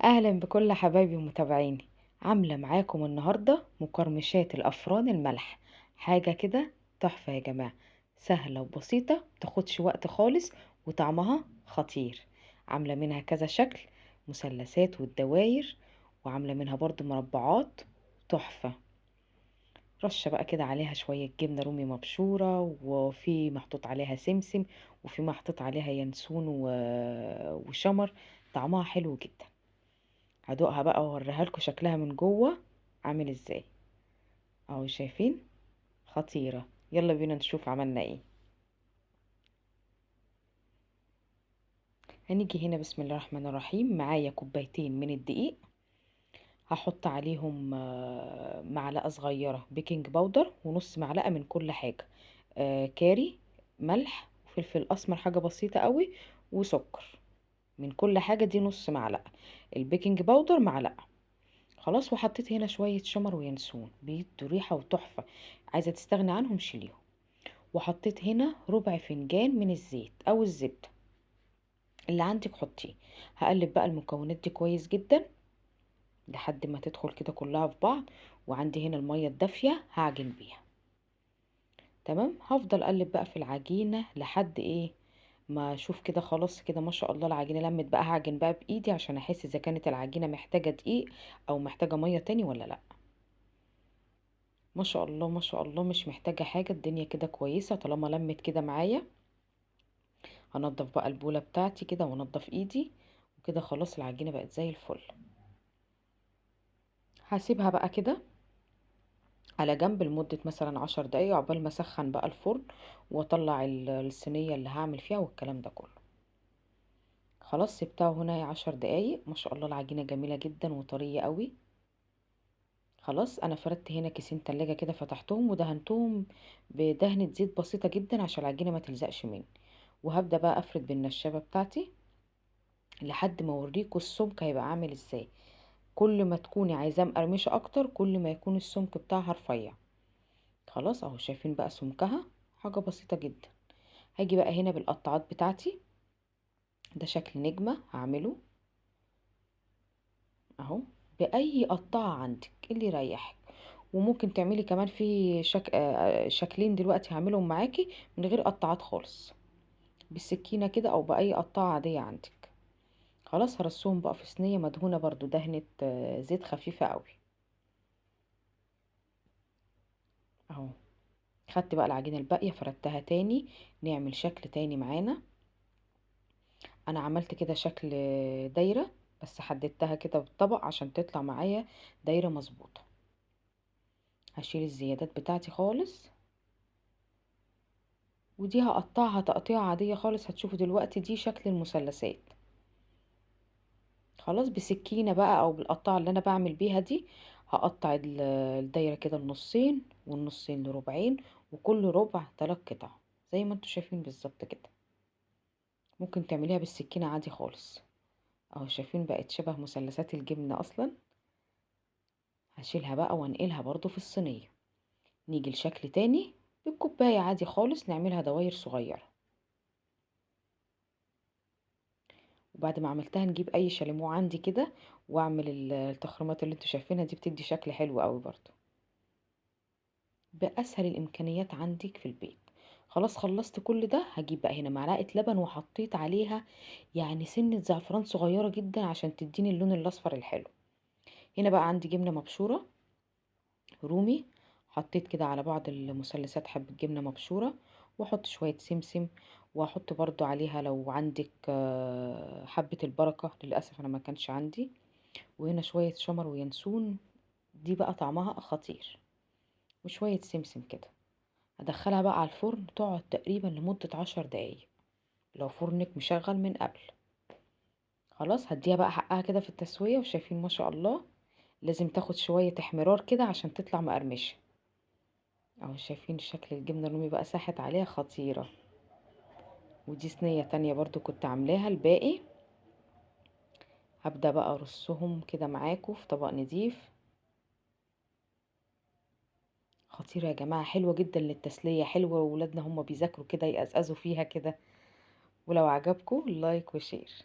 اهلا بكل حبايبي ومتابعيني. عامله معاكم النهارده مقرمشات الافران الملح، حاجة كده تحفة يا جماعة، سهلة وبسيطة متاخدش وقت خالص وطعمها خطير. عامله منها كذا شكل، مثلثات والدواير، وعامله منها برضو مربعات تحفة. رشه بقى كده عليها شوية جبنه رومي مبشوره، وفي محطوط عليها سمسم، وفي محطوط عليها ينسون وشمر. طعمها حلو جدا. هدوقها بقى واوريها لكم شكلها من جوه عامل ازاي. اهو شايفين خطيرة. يلا بينا نشوف عملنا ايه. هنيجي هنا بسم الله الرحمن الرحيم. معايا كوبايتين من الدقيق، هحط عليهم معلقه صغيرة baking powder ونص معلقه من كل حاجة، كاري، ملح، وفلفل اسمر حاجة بسيطة قوي، وسكر من كل حاجة، دي نص معلقه، ال baking powder معلقه. خلاص. وحطيت هنا شوية شمر وينسون بيدوا ريحه وتحفه، عايزه تستغني عنهم شيليهم. وحطيت هنا ربع فنجان من الزيت او الزبدة اللي عندك حطيه. هقلب بقى المكونات دي كويس جدا لحد ما تدخل كده كلها في بعض. وعندي هنا المية الدافيه هعجن بيها. تمام. هفضل اقلب بقى في العجينة لحد ايه ما اشوف كده. خلاص كده ما شاء الله العجينة لمت بقى. هعجن بقى بايدي عشان احس اذا كانت العجينة محتاجه دقيق او محتاجه مية تاني ولا لا. ما شاء الله ما شاء الله مش محتاجه حاجة، الدنيا كده كويسة طالما لمت كده معايا. هنضف بقى البوله بتاعتي كده وانضف ايدي وكده. خلاص العجينة بقت زي الفل. هسيبها بقى كده على جنب لمدة مثلا 10 دقايق عقبال ما اسخن بقى الفرن واطلع الصينية اللي هعمل فيها والكلام ده كله. خلاص سبتها هنا 10 دقايق. ما شاء الله العجينة جميلة جدا وطرية قوي. خلاص انا فردت هنا كيسين تلاجة كده، فتحتهم ودهنتهم بدهنة زيت بسيطة جدا عشان العجينة ما تلزقش مني. وهبدأ بقى افرد بالنشابة بتاعتي لحد ما اوريكم السمك هيبقى عامل ازاي. كل ما تكوني عايزاه مقرمشة اكتر كل ما يكون السمك بتاعها رفيع. خلاص اهو شايفين بقى سمكها حاجة بسيطة جدا. هاجي بقى هنا بالقطعات بتاعتي، ده شكل نجمة هعمله اهو بأي قطعة عندك اللي يريحك. وممكن تعملي كمان في شكلين دلوقتي هعملهم معاكي من غير قطعات خالص، بالسكينة كده او بأي قطعة عادية عندك. خلاص هرصهم بقى في صينية مدهونة برضو دهنة زيت خفيفة قوي اهو. خدت بقى العجينة الباقية فردتها تاني، نعمل شكل تاني معانا. انا عملت كده شكل دايرة بس حددتها كده بالطبق عشان تطلع معايا دايرة مظبوطة. هشيل الزيادات بتاعتي خالص، ودي هقطعها تقطيعة عادية خالص. هتشوفوا دلوقتي دي شكل المثلثات. خلاص بسكينة بقى او بالقطعة اللي انا بعمل بيها دي هقطع الدايرة كده النصين والنصين لربعين، وكل ربع 3 قطع زي ما انتوا شايفين بالظبط كده. ممكن تعمليها بالسكينة عادي خالص اهو. شايفين بقت شبه مثلثات الجبنة اصلا. هشيلها بقى وانقلها برضو في الصينية. نيجي لشكل تاني بالكوباية عادي خالص، نعملها دواير صغيرة. وبعد ما عملتها نجيب اي شاليمو عندي كده واعمل التخريمات اللي انتوا شايفينها دي، بتدي شكل حلو قوي برضو باسهل الامكانيات عندك في البيت. خلاص خلصت كل ده. هجيب بقى هنا معلقة لبن وحطيت عليها سنة زعفران صغيرة جدا عشان تديني اللون الاصفر الحلو. هنا بقى عندي جبنة مبشورة رومي، حطيت كده على بعض المثلثات حبة جبنة مبشورة، واحط شوية سمسم، واحط برضو عليها لو عندك حبة البركة، للأسف انا ما كانش عندي. وهنا شوية شمر وينسون، دي بقى طعمها خطير، وشوية سمسم كده. هدخلها بقى على الفرن، تقعد تقريبا لمدة 10 دقايق لو فرنك مشغل من قبل. خلاص هديها بقى حقها كده في التسوية. وشايفين ما شاء الله لازم تاخد شوية احمرار كده عشان تطلع مقرمشة اهو. شايفين شكل الجبنة الرومي بقى ساحت عليها خطيرة. ودي صينية تانية برضو كنت عاملاها الباقي. هبدأ بقى ارصهم كده معاكم في طبق نضيف. خطيرة يا جماعة، حلوة جدا للتسلية، حلوة وولادنا هم بيذاكروا كده يقزقزوا فيها كده. ولو عجبكم like و share.